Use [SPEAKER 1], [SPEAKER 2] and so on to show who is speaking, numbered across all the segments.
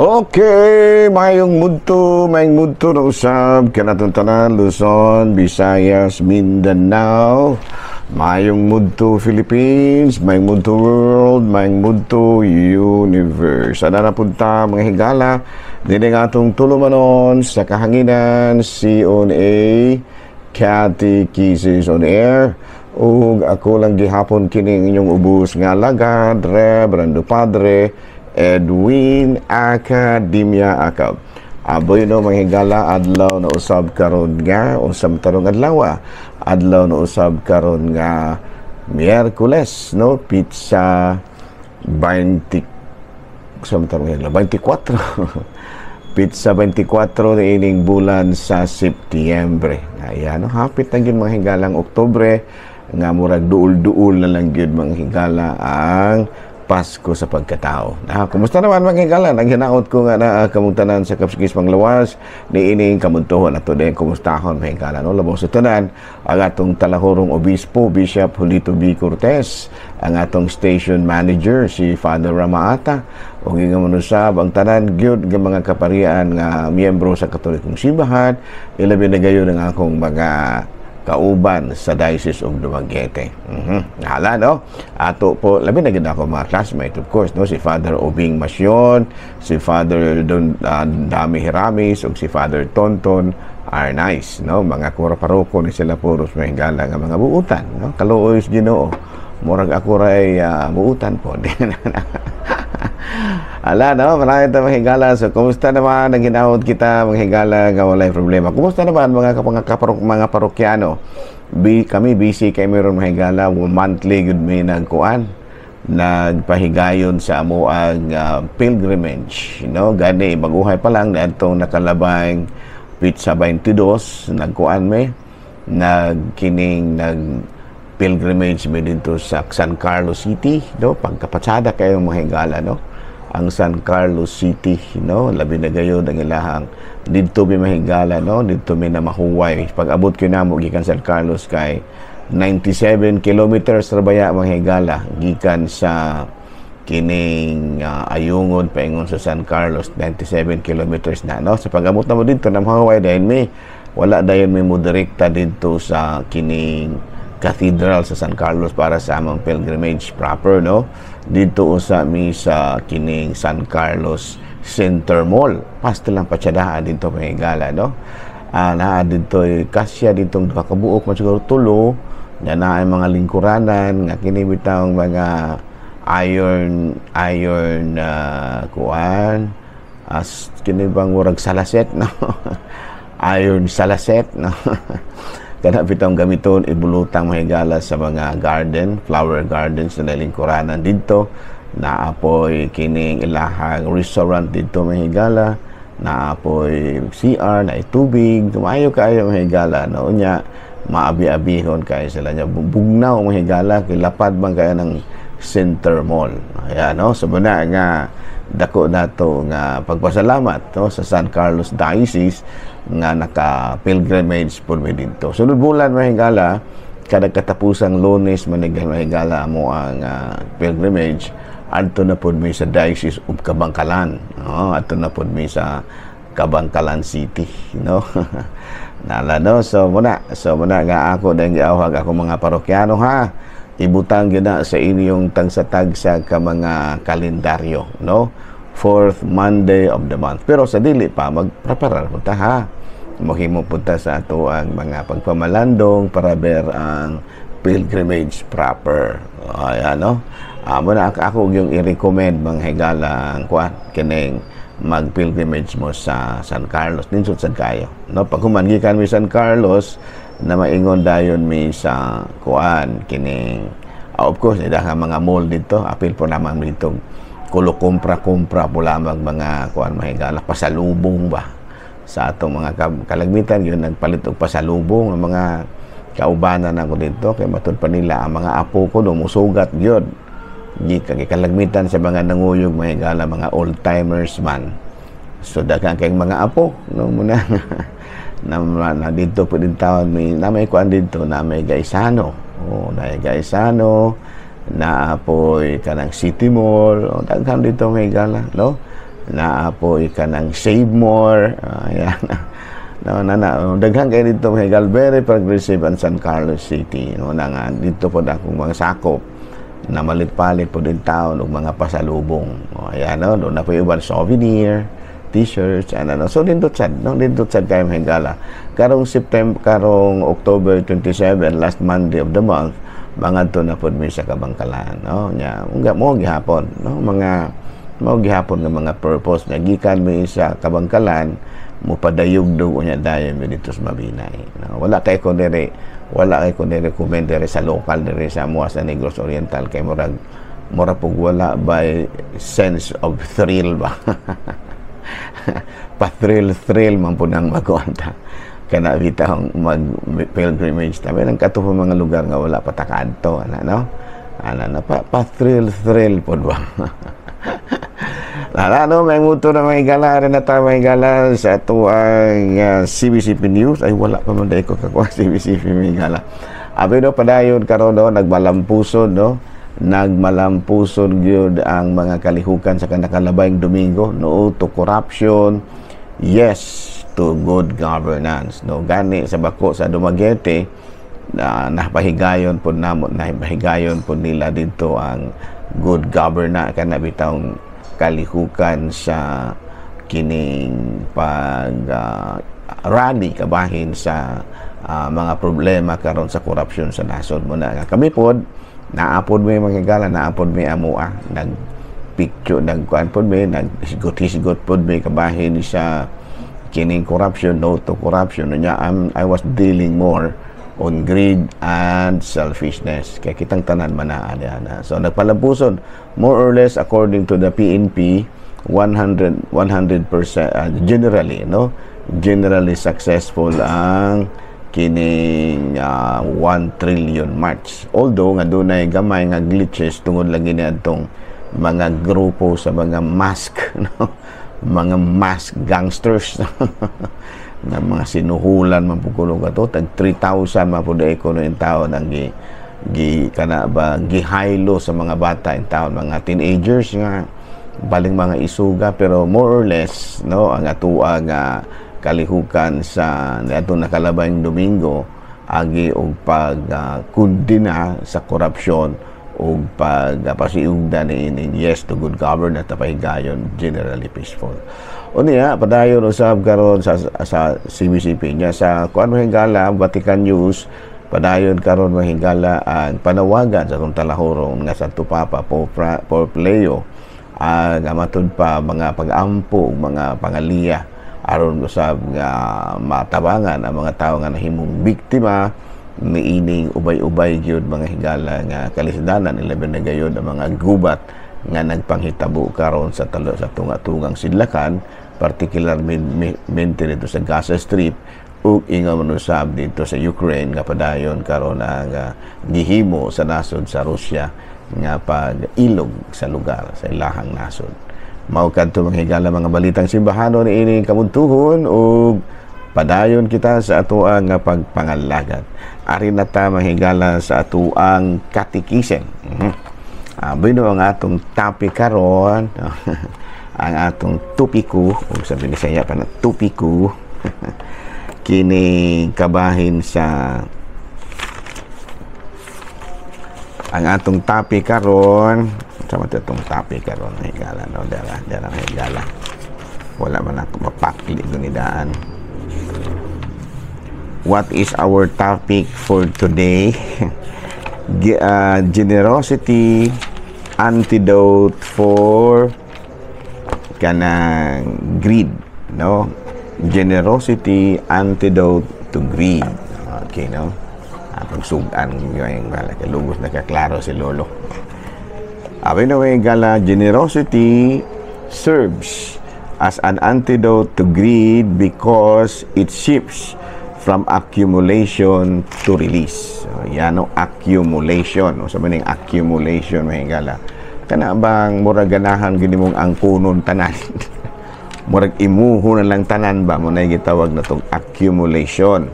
[SPEAKER 1] Okay, mayong mudto na usab kanatong tanan, Luzon, Visayas, Mindanao, mayong mudto Philippines, mayong mudto world, mayong mudto universe. Sana napunta, mga higala, dinhi nga atong tulumanon sa kahanginan, CONA, Catechesis on Air. Ug ako lang gihapon kining inyong ubos nga alagad, Reverendo Padre Edwin Academia Acab. Aboy no, mga higala, adlaw na usab karon nga usab tarong adlaw. Adlaw na usab karon nga Miyerkules, no, petsa 20 sa tarong higala, 24, petsa 24 na ining bulan sa Setyembre. Ayan, no, hapit na gyud, mga higalang, Oktubre nga murag duol-duol na lang gyud, mga higala, ang Pasko sa pagkatao. Ah, kumusta naman, mga higala? Naghinaot ko nga na kamong tanan sa kapsikis panglawas ni ining kamuntuhon ato din kumustahon, mga higala. No? Labaw sa tanan, ang atong talahurong obispo, Bishop Julito B. Cortez, ang atong station manager, si Father Ramaata, ug ingon usab ang tanan gyud nga mga kaparian nga miyembro sa Katolikong Simbahan, ilabi na gayon ang akong mga kauban sa Diocese of Dumaguete. Hala, no? Ato po, labi na gid ako mga classmate, of course, no? Si Father Obing Masyon, si Father Don Dami Hiramis, ug si Father Tonton Arnaiz, no? Mga kura paroko ni sila puros, mga higala, nga mga buutan, no? Kaluoy sa Ginoo. Murag ako ray buutan po. Ala, no? Marami tayo, mga higala. So, kumusta naman ang hinaot kita, mga higala, nga walay problema? Kumusta naman mga parokyano? Kami busy kay meron, mga higala, monthly gud may nagkuan, nagpahigayon sa amo ang pilgrimage, no? Gani baguhay pa lang adtong nakalabang petsa 22, nagkuan me, nagkining nag pilgrimage mi dito sa San Carlos City, no? Pagkapatsada kayo, mga higala, no, ang San Carlos City, no? Labi na gayon ang ilahang didto mi, mahigala, no? Didto mi na mahuway. Pag abot ko namo gikan San Carlos kay 97 kilometers ra baya, mga higala, gikan sa kining Ayungon paingon sa San Carlos, 97 kilometers na, no? Sa pag-abot namo didto, na mahuway dayon mi. Wala dayon mi mo direkta didto sa kining Cathedral sa San Carlos para sa among pilgrimage proper, no? Dito usa mi sa kining San Carlos Center Mall. Pasto lang patsadaan dito, mga higala, no? Naa dito kasya ditong duha ka buok man siguro, tulo na naay mga lingkuranan nga kini bitawng mga iron iron kuan as kini bang murag salaset, no? Iron salaset, no? Kana bitawng gamiton ibulutang, mga higala, sa mga garden, flower gardens na lingkuranan didto. Naapoy kining ilahang restaurant didto, mga higala, naapoy CR na tubig, tumayo kaayo, mga higala, no? Unya maabi-abihon kay sila nya, bugnaw, mga higala, kay lapad man kaya ng Center Mall. Ayan, no? So muna nga dako nato nga pagpasalamat, no, sa San Carlos Diocese nga naka pilgrimage po mi didto. Sunod bulan, mga higala, kada katapusang Lunes man, mga higala, mo ang pilgrimage, adto na pod mi sa Diocese of Kabankalan. No, adto na pod mi sa Kabankalan City, no? Nala, no? So muna nga ako dahil giawhag ako mga parokyano ha. Ibutang gyud na sa inyong tagsa-tagsa ka mga kalendaryo, no? Fourth Monday of the month. Pero sa dili pa, magpreparar punta ha. Mohimo punta sa ato ang mga pagpamalandong para ber ang pilgrimage proper. Ayan, no? Amo na ako yung i-recommend, mga higala, ang kuan kining mag-pilgrimage mo sa San Carlos. Ninsot sad kayo. No, pag human gikan mi San Carlos na maingon dayon mi sa kuan kining of course daghang mga mall dito, apil po naman dito kulo kumpra-kumpra po lamang mga kuan, mga higala, pasalubong ba sa atong mga kalagmitan yun nagpalit og pasalubong ang mga kaubanan ako dito kay matud pa nila ang mga apo ko do musugat gyud gikan kalagmitan sa mga nanguyog, mga higala, mga old timers man. So daghan kayong mga apo, no? Muna na, na dito po din taon may na may kuan dito na may Gaisano, oh, na may Gaisano na apoy kanang City Mall, oh, daghan dito, mga higala, no? Naa po kanang Save More. Ayan. No, na, na, daghan kay dito, mga higala, very progressive ang San Carlos City. No, na nga dito po akong mga sakop na malit-palit po din taon og mga pasalubong. O, ayan, no, doon na po yung uban souvenir, T-shirts, ano, no. So, nindot sad, no? Nindot sad kayo, mga higala. Karong September, karong October 27, last Monday of the month, mangadto na pod mi sa Kabangkalan, no? Nya, unga mo gihapon, no? Mga mao gihapon nga mga purpose na gikan mi sa Kabangkalan, mupadayog daw unya dayon mi dito sa Mabinay. No, wala kay ko diri, wala kay ko ni-recommend diri sa local diri sa amoa sa Negros Oriental kay murag pug wala by sense of thrill ba. Pa thrill thrill man pud ang magkuanta kana bitaw mag pilgrimage ta. Ang kato mga lugar nga wala pa ta kaadto ana, no, ana na pa thrill thrill pod ba. Lala, no, may muto na mga higala rin na tayo, mga higala, sa ato ang CBCP News. Ay, wala pa man ko kakuha CBCP, mga higala. Abi no, padayon karon, no, nagmalampuson, no? Nagmalampuson gyud ang mga kalihukan sa kanakalabayng Domingo, no to corruption, yes to good governance. No, gani sa bako sa Dumaguete, na napahigayon po namo, napahigayon po nila dito ang good governance kana bitawng kalihukan sa kining pag rally kabahin sa mga problema karon sa korupsyon sa nasod mo na kami pod naapod mi, mga higala, naapod mi amua, nag picture, nagkuan pod mi, naghisgot-hisgot pod mi kabahin sa kining corruption, no to corruption. Nya I was dealing more on greed and selfishness kaya kitang tanan manaa na. So nagpalampuson, more or less, according to the PNP, 100 100% generally, no, generally successful ang kining 1 trillion march, although nga dunay gamay nga glitches tungod lagi niadtong mga grupo sa mga mask, no, mga mask gangsters na mga sinuhulan man pud kuno kato. Tag 3,000 man pud ko no taon ang gi, gi kana ba gihaylo sa mga bata in taon, mga teenagers nga baling mga isuga. Pero more or less, no, ang atua nga kalihukan sa niadtong nakalabayng Domingo agi og pag kundina sa korupsyon ug pag pasiugda ni ining yes to good governance na pahigayon, generally peaceful. Unya padayon usab karon sa CBCP niya sa kuan, mahigala, Vatican News. Padayon karon, mahigala, ang panawagan sa atong talahoron nga Santo Papa Pope Leo, ang matud pa mga pag-ampo, mga pangaliya aron usab nga matabangan ang mga tawo nga nahimong biktima niining ubay-ubay gyud, mga higala, nga kalisdanan, ilabi na gayud ang mga gubat nga nagpanghitabo karon sa talo sa tunga-tungang sidlakan, particularmente dito sa Gaza Strip ug ingon man usab dito sa Ukraine nga padayon karon ang gihimo sa nasod sa Russia nga pag-ilog sa lugar sa ilahang nasod. Mao kadto, mga higala, mga balitang simbahano niining kamuntuhon ug padayon kita sa atoang nga pagpangalagat. Ari na ta, mga higala, sa atoang katikisen. Bueno, ang atong topic karon, ang atong tupiko, o sa Binisaya pa na tupiko, kini kabahin sa ang atong topic karon sa atong topic karon, higala, no, dara dara, higala, wala man ako mapakli daan. What is our topic for today? Generosity, antidote for kanang greed, no? Generosity, antidote to greed. Okay, no, atong sugan yung wala kay lugos na kaklaro si lolo. Abi na gala, generosity serves as an antidote to greed because it shifts from accumulation to release. So, yan, no, accumulation. O, sa maning accumulation, mahigala? Kana bang murag ganahan gini mong angkunon tanan? Murag imuho na lang tanan ba? Mo na gitawag na tong accumulation.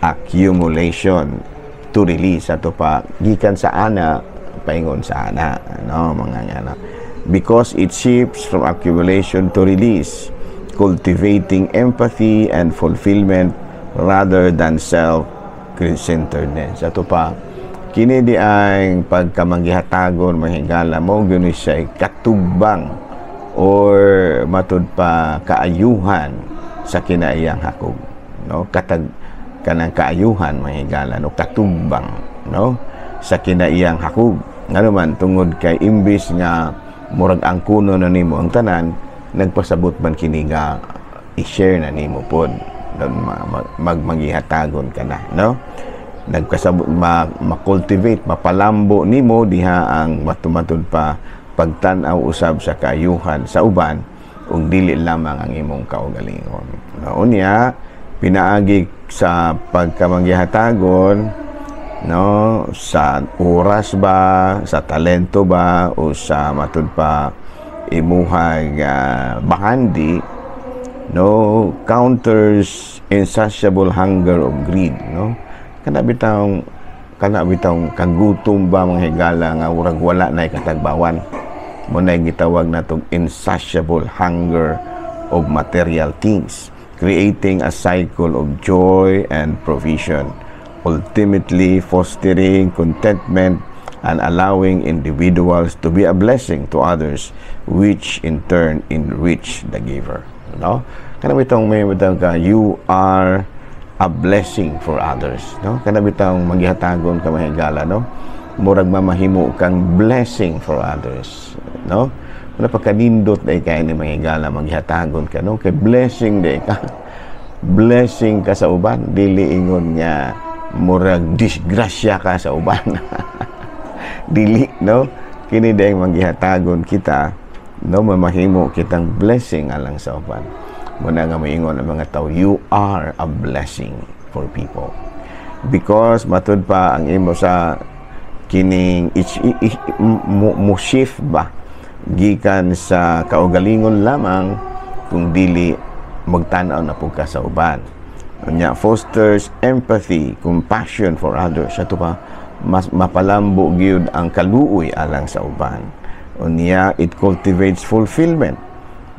[SPEAKER 1] Accumulation to release. Ato pa, gikan sa ana, paingon sa ana. Ano, mga nga, no? Because it shifts from accumulation to release, cultivating empathy and fulfillment rather than self-centeredness. Ato pa, kini di ang pagkamanggihatagon, mga higala, mo gyud siya katugbang or matud pa kaayuhan sa kinaiyang hakog, no? Katag kanang kaayuhan, mga higala, no, katugbang, no, sa kinaiyang hakog. Ngano man, tungod kay imbis nga murag ang kuno na nimo ang tanan, nagpasabot man kini nga i-share na nimo pod, magmanggihatagon ka na, no? Nagkasabot ma-cultivate, mapalambo nimo diha ang matumatud pa pagtan-aw usab sa kaayuhan sa uban ug dili lamang ang imong kaugalingon. No, unya pinaagi sa pagkamanggihatagon, no, sa oras ba, sa talento ba, o sa matud pa imuhag bahandi, no, counters insatiable hunger of greed, no? Kana bitawng kagutom ba, mga higala, nga murag wala na katagbawan mo na gitawag natong insatiable hunger of material things, creating a cycle of joy and provision, ultimately fostering contentment and allowing individuals to be a blessing to others, which in turn enrich the giver, no? Kana bitong may bitong ka, you are a blessing for others, no? Kana bitong maghihatagon ka, mahigala, no, murag mamahimo kang blessing for others, no? Wala pagkanindot day kay ni, mga higala, maghihatagon ka, no, kay blessing day ka, blessing ka sa uban, dili ingon nga murag disgrasya ka sa uban, dili, no? Kini day maghihatagon kita, no, mamahimo kitang blessing alang sa uban. Muna nga moingon ang mga tao, you are a blessing for people. Because matud pa ang imo sa kining mo shift ba gikan sa kaugalingon lamang kung dili magtan-aw na pud ka sa uban. Unya fosters empathy, compassion for others. Ato pa, mas mapalambo gyud ang kaluoy alang sa uban. Unya it cultivates fulfillment,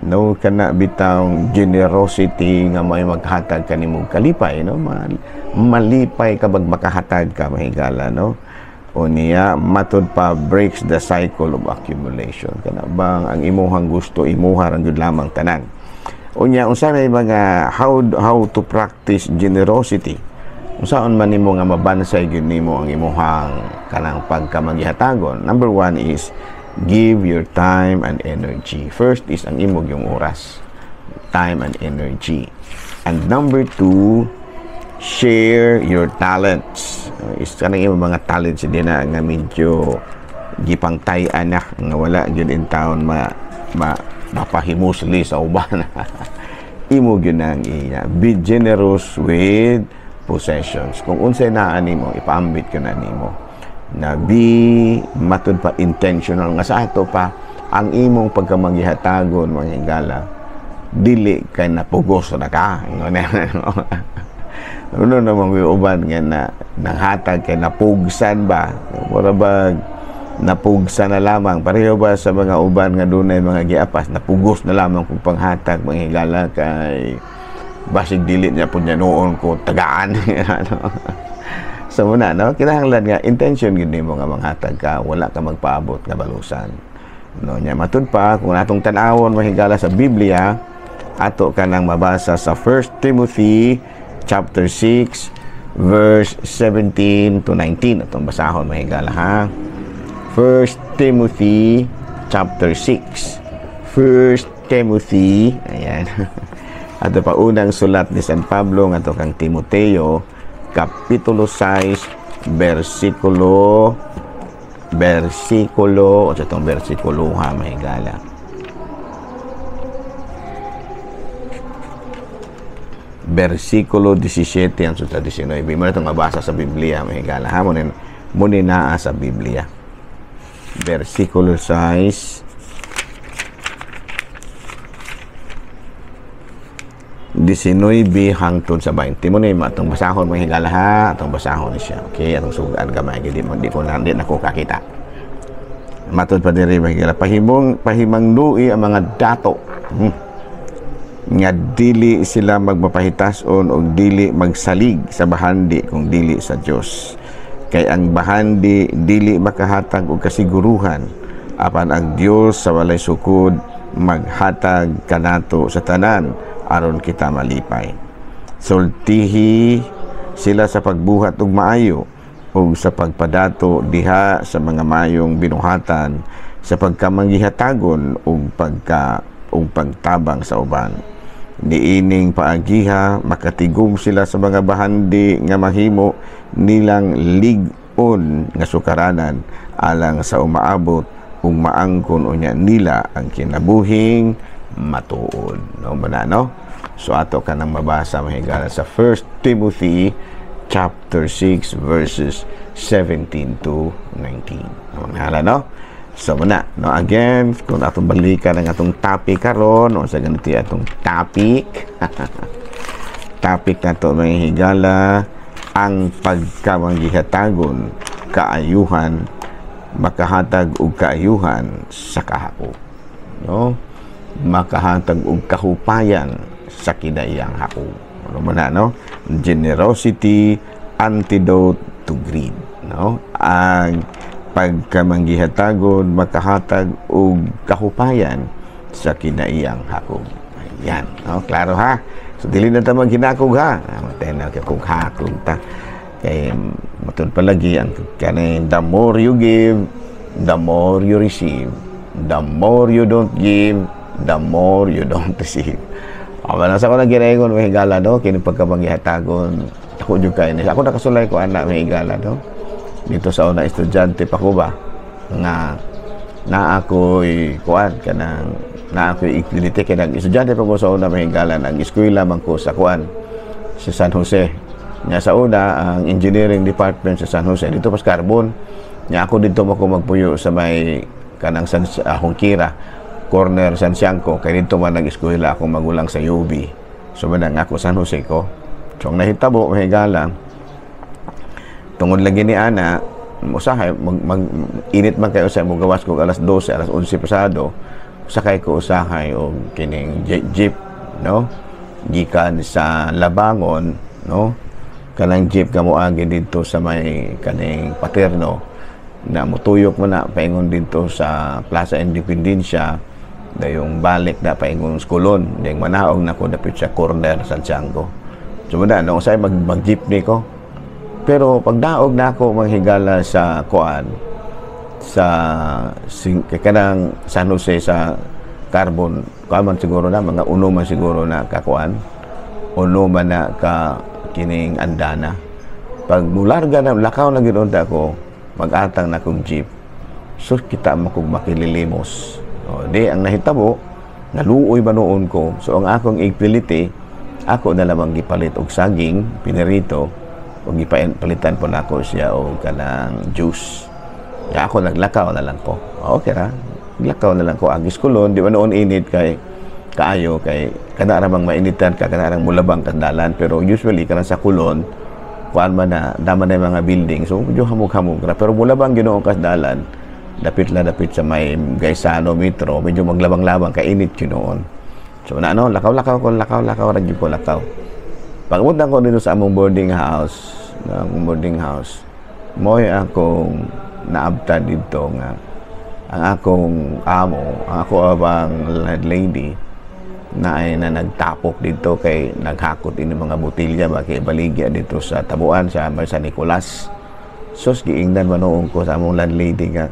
[SPEAKER 1] no? Kana bitawng generosity nga may maghatag kanimo kalipay, no? Malipay ka bag makahatag ka, mahigala, no? Unya matud pa breaks the cycle of accumulation, kana bang ang imuhang gusto, imuha ra gyud lamang tanan. Unya unsa may mga how to practice generosity? Unsaon man nimo nga mabansay gyud nimo ang imuhang kanang pagkamagihatagon? Number one is give your time and energy. First is ang imong yung oras, time and energy. And number two, share your talents. Is kanang imong mga talents din na nga medyo gipangtay-an na nga wala gyud in town ma mapahimusli sa uban. Imo gyud nang iya. Be generous with possessions. Kung unsay naa nimo, ipaambit ko na nimo. Na be matud pa intentional nga sa ato pa ang imong pagkamagihatagon, mga higala, dili kay napugos na ka. Ano naman yung uban nga na nanghatag kay napugsan ba, mura ba napugsan na lamang, pareho ba sa mga uban nga dunay mga giapas, napugos na lamang kung panghatag, mga higala, kay basig dili niya po niya noon ko tagaan, ano. So muna, no, kinahanglan nga intention gid nimo nga manghatag ka, wala ka magpaabot nga balusan, no? Nya matud pa, kung atong tan-awon, mga higala, sa Biblia, ato kanang mabasa sa 1 Timothy chapter 6 verse 17 to 19. Atong basahon, mga higala, ha. 1 Timothy chapter 6, 1 Timothy, ayan. Ato pa, unang sulat ni San Pablo ngadto kang Timoteo, kapitulo 6, versikulo o itong versikulo ha, mga higala. Versikulo 17 ang sa 19. Mo na itong mabasa sa Biblia, mga higala, ha. Muna naa sa Biblia. Versikulo 6, 19 hangtod sa 20. Mo na atong basahon, mga higala, ha. Atong basahon siya. Okay, atong sugaan gamay, di mo di ko na di na ko kakita. Matod pa diri, mga pahimong pahimangdui ang mga dato nga dili sila magmapahitason o dili magsalig sa bahandi kung dili sa Dios, kay ang bahandi dili makahatag og kasiguruhan, apan ang Dios sa walay sukod maghatag kanato sa tanan aron kita malipay. Sultihi sila sa pagbuhat og maayo ug sa pagpadato diha sa mga mayong binuhatan, sa pagkamanggihatagon ug pagka ug pagtabang sa uban. Niining paagiha makatigom sila sa mga bahandi nga mahimo nilang lig-on nga sukaranan alang sa umaabot, ug maangkon unya nila ang kinabuhing matuod, no ba na, no? So ato ka nang mabasa, mahigala, sa 1 Timothy chapter 6 verses 17 to 19. Mga no? So muna, no, again, kung atong balikan ang atong topic karon, o sa ganito atong topic. Topic nato, mga higala, ang pagkamanggihatagon kaayuhan, makahatag og kaayuhan sa kahako. No? Makahatag og kahupayan sa kinaiyang hako. Ano man na, no? Generosity, antidote to greed, no? Ang pagkamanggihatagon makahatag og kahupayan sa kinaiyang hakog. Ayan, no? Klaro ha. So dili na ta maghinakog ha. Matay na kay kung hakog ta. Kay matud palagi ang kanay, the more you give, the more you receive. The more you don't give, the more you don't receive. Aba na sa ko nang ginaingon, mga higala, no, kini pagkamanggihatagon ako jud kay ni. Ako nakasulay ko ana, mga higala, no, dito sa una, estudyante pa ko ba nga na ako'y kuan kanang na ako'y equality, kay nag estudyante pa ko sa una, mahigala, nag eskwela man ko sa kuan, sa San Jose. Nya sa una, ang engineering department sa San Jose dito pas Carbon. Nya ako dito mo ko magpuyo sa may kanang San Junquera corner San Siangco, kay dito man nag-eskwela akong magulang sa UB. So manang ako San Jose ko. So ang nahitabo, mahigala, tungod lagi ni ana, usahay mag init man kayo sa mo gawas ko alas 12, alas 11 pasado, sakay ko usahay og kining jeep, no, gikan sa Labangon, no, kanang jeep ka moagi dito sa may kaning Paterno na mutuyok mo na paingon dito sa Plaza Independencia, dayong balik na paingon Skulon, dayong manaog na ko dapit sa corner Santiago. So na no, usahay mag jeepney ko, pero pagdaog na ako, manghigala, sa kuan, sa sing, kanang San Jose sa Carbon, kuan man siguro na mga uno man siguro na kakuan, uno man na ka kining andana. Pag mularga na, lakaw na gid ako, mag-atang na kong jeep. So kita mo kong makililimos. O, di ang nahitabo, naluoy ba noon ko. So ang akong igpiliti, ako na lamang gipalit og saging pinirito ug gipalitan po nako siya og kanang juice. Ya ako naglakaw na lang ko. Okay ra. Naglakaw na lang ko agis Kulon, di ba noon init kay kaayo, kay kana ra bang mainitan ka, kana rang mulabang kandalan, pero usually kanang sa Kulon, kuan man na, daman na yung mga building, so medyo hamog-hamog ra, pero mulabang Ginoo kasdalan dapit la dapit sa may Gaisano Metro, medyo maglabang-labang kainit yun noon. So na ano, lakaw-lakaw ko, lakaw-lakaw ra gyud ko, lakaw. Pag-abot ko dito sa among boarding house, na among boarding house, mo'y akong naabta dito nga ang akong amo, ang ako abang landlady na ay na nagtapok dito kay naghakot ini mga botilya ba kay baligya dito sa tabuan sa may San Nicolas. Sus, giingnan man ko sa among landlady nga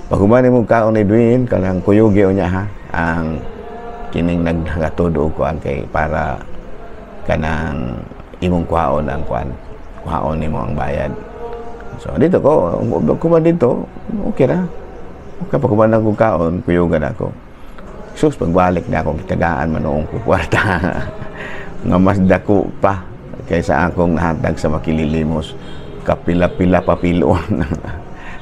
[SPEAKER 1] pag human mo kaon ni Edwin, kanang kuyugi niya ha ang kining naghatod og kuan kay para kanang imong kuhaon ang kuan, kuhaon nimo ang bayad. So dito ko kuman dito, okay ra, okay pa kuman ako kaon, kuyugan ako. Sus, pagbalik na ako, gitagaan man noong ko kwarta nga mas dako pa kaysa akong nahatag sa makililimos, kapila-pila papilon.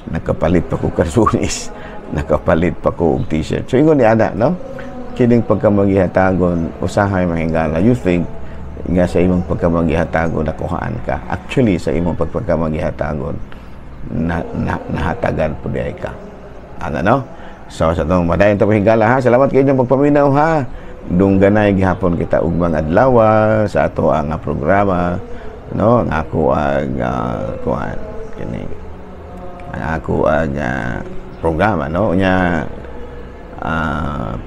[SPEAKER 1] Nakapalit pa ko karsunis, nakapalit pa ko og t-shirt. So ingon ni ana, no, kining pagkamagihatagon usahay, mahigala, you think nga sa imong pagkamagihatagon nakuhaan ka. Actually, sa imong pagpagkamagihatagon na, na, nahatagan po diay ka. Ano, no? So sa atong madayon ta, higala, ha. Salamat kay inyong pagpaminaw, ha. Dungganay gihapon kita ugmang adlaw sa ato ang programa, no, ang ako ang kuan kini, ang ako ang programa, no. Unya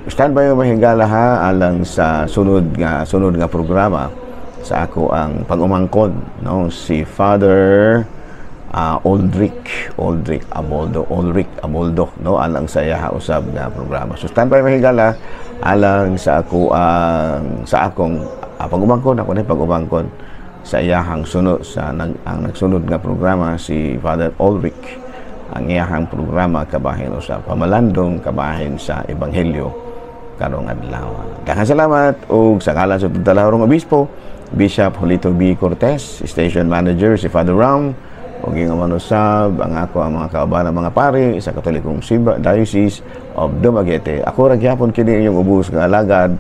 [SPEAKER 1] standby mo, mahigala, ha, alang sa sunod nga programa sa ako ang pag-umangkon, no, si Father Aldrich Aldrich Aboldo, Ulrich Aboldo, no, alang sa iya usab nga programa. So standby, mahigala, alang sa ako ang sa akong pag-umangkon, ako na pag-umangkon sa iyahang sunod sa nag, ang nagsunod nga programa, si Father Ulrich, ang iyahang programa kabahin sa pamalandong kabahin sa ebanghelyo karong adlaw. Daghang salamat ug sa ngalan sa Talahorong Obispo, Bishop Julito B. Cortez, Station Manager si Father Ram, ug ingon usab ang ako ang mga kauban, mga pari sa Katolikong Simba Diocese of Dumaguete. Ako ra gyapon kini inyong ubos nga alagad,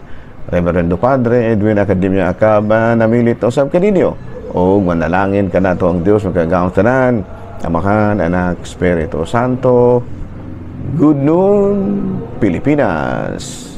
[SPEAKER 1] Reverendo Padre Edwin Academia Acab, namilit usab kaninyo ug manalangin kanato ang Dios makagagahom tanan, Amahan, Anak, Espiritu Santo. Good noon, Pilipinas.